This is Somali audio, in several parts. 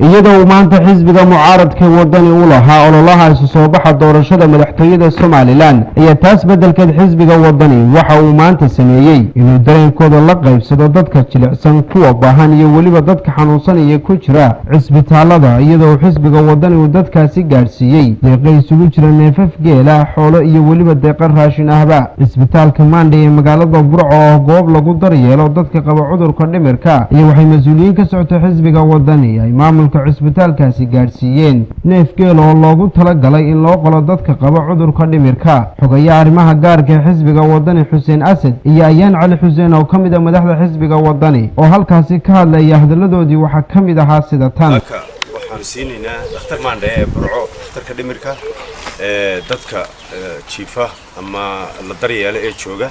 Iyadoo uu maanta xisbiga mucaaradka Wadani u lahaa ololaha isu soo baxa doorashada madaxtooyada Somaliland ayaa taas beddelkeed xisbiga Wadani waxa uu maanta sameeyey inuu dareenkooda la qaybsado dadka jilicsan, kuwa baahan iyo weliba dadka xanuunsanaya ku jira cisbitaalada, iyadoo xisbiga Wadani uu dadkaasi gaadhsiiyey deeqa isugu jira neefaf geela, xoolo iyo weliba deeqa raashin ahba. Cisbitaalka Maandhay ee magaalada Burco oo goob lagu daryeelo dadka qaba cudurka dhimirka iyo waxay mas-uuliyiin ka socota xisbiga Wadani ay maamulka cisbitaalkaasi gaadhsiiyeen neef geel oo loogu talagalay in loo qalo dadka qaba cudurka dhimirka. Xogayaha arrimaha gaarka ee xisbiga Wadani, Xuseen Asad, iyo Ayaan Cali Xuseen oo ka mid a madaxda xisbiga Wadani oo halkaasi ka hadlaya, hadalladoodii waxaa ka mid ahaa sida tan. Waxaanu siinaynaa dhakhtar Maandhe ee Burco, dhakhtarka dhimirka ee dadka jiifa ama la daryeela ee jooga,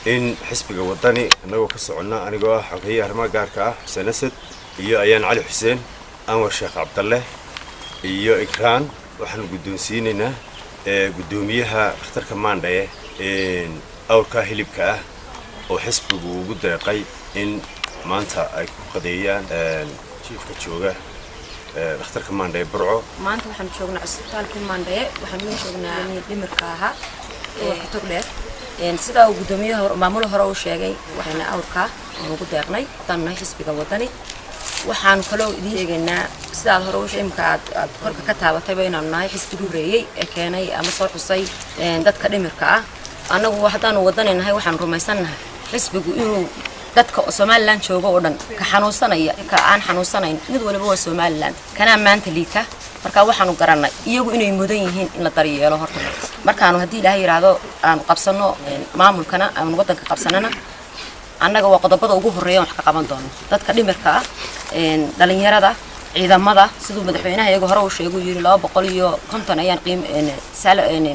in xisbiga Wadani annagoo ka soconna, anigoo ah xogeyaha arrimaha gaarka ah Xuseen Asad iyo Ayaan Cali Xuseen, Anwar Sheekh Cabdalle iyo Ikraan, waxaanu guddoonsiinaynaa guddoomiyaha dhakhtarka Maandhaye awrkaa hilibka ah oo xisbigu ugu deeqay in maanta ay ku qadeeyaan jiifka jooga dhakhtarka Maandhaye Burco. Maanta waxaan joognaa cisbitaalkii Maandhaye. Waxaan u joognaa dhimirka ahaa gobolka Togdheer. Sidaa uu guddoomiyaha hore, maamula hore uu sheegay, waxayna awrkaa aan ugu deeqnay haddaan nahay xisbiga Wadani. Waxaanu kaloo idiin sheegaynaa, sidaad hore u imka aad korka ka taabatayba, inaanu nahay xisbigii horeeyey ee keenay ama soo xusay dadka dhimirka ah. Annagu haddaanu Wadani nahay, waxaanu rumaysannahay xisbigu inuu dadka Somaliland jooga oo dhan, ka xanuunsanaya, ka aan xanuunsanayn, mid waliba waa Somaliland, kanaa maanta liita. Marka waxaanu garannay iyagu inay mudan yihiin in la daryeelo. Horta markaanu, haddii Ilaahay yidhaahdo, aanu qabsanno maamulkana, aanu waddanka qabsanana, annaga waa qodobada ugu horreeya wax ka qaban doono dadka dhimirka ah, dhalinyarada, ciidamada. Siduu madaxweynaha iyaga hore uu sheegay, uu yidhi 250 ayaan qiim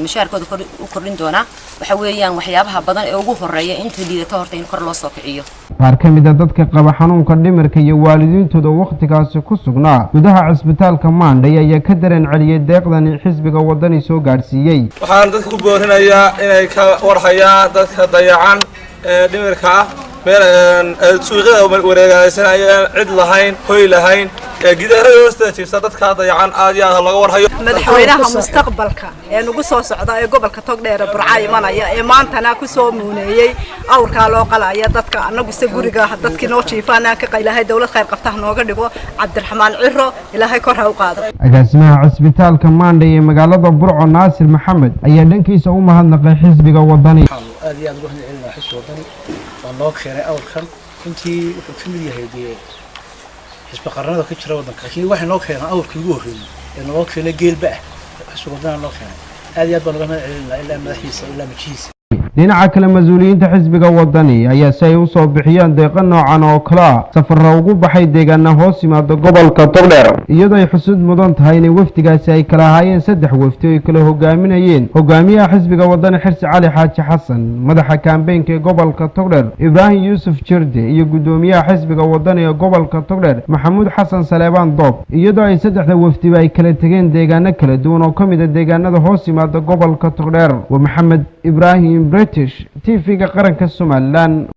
mishaarkooda u kordhin doonaa. Waxa weeyaan waxyaabaha badan ee ugu horeeya inta liidato horta in kor loo soo kiciyo. Qaar ka mid a dadka qaba xanuunka dhimirka iyo waalidiintooda wakhtigaasi ku sugnaa gudaha cisbitaalka Maandhay ayaa ka dareen celiyey deeqdani xisbiga Wadani soo gaadhsiiyey. Waxaan dadka ku boorinayaa inay ka warhayaan dadka dayacan ee dhimirka ah, meel suuqyada wareegaysanayaan, cid lahayn, hoy lahayn, gidaarada hoosteeda jiifsa. Dadka dayacan aad iyo aad looga warhayo. Madaxweynaha mustaqbalka ee nagu soo socda ee gobolka Togdheer Burca imanaya ee maantana kusoo muuneeyey awrkaa loo qalaya dadka, annaguse guriga dadkii noo jiifaanaan ka qaylahay. Dowlad khayr qabta ha nooga dhigo Cabdiraxmaan Ciro, Ilaahay kor ha u qaado. Agaasimaha cisbitaalka Maandhay ee magaalada Burco, Naasir Maxamed, ayaa dhankiisa u mahadnaqay xisbiga Wadani. Aad iyo aad ugu mahad celinaa xisbi Wadani waa noo keenay awrkan. Runtii wuxuu ka mid yahay dee xisbi qaranada ka jira waddanka, laakiin waxay noo keenaan awrkii ugu horreeyey ee naloo keenay geelba ah. Xisbiga Wadani noo keenay, aad iyo aad baan uga mahad celinaa, ilaa madaxiisa ilaa majihiisa. Dhinaca kale, mas-uuliyiinta xisbiga Wadani ayaa si ay usoo bixiyaan deeqo noocan oo kale ah safarra ugu baxay deegaana hoos yimaada gobolka Togdheer, iyadoo ay xusud mudan tahay inay wafdigaasi ay kala ahaayeen saddex wafdi oo ay kala hogaaminayeen hogaamiyaha xisbiga Wadani Xirsi Cali Xaaji Xasan, madaxa kaambeynka ee gobolka Togdheer Ibraahim Yuusuf Jirde iyo guddoomiyaha xisbiga Wadani ee gobolka Togdheer Maxamuud Xasan Saleebaan Doob, iyadoo ay saddexda wafdiba ay kala tegeen deegaano kala duwan oo ka mid a deegaanada hoos yimaada gobolka Togdheer. Waa Maxamed Ibraahim British, TV-ga qaranka Somaliland.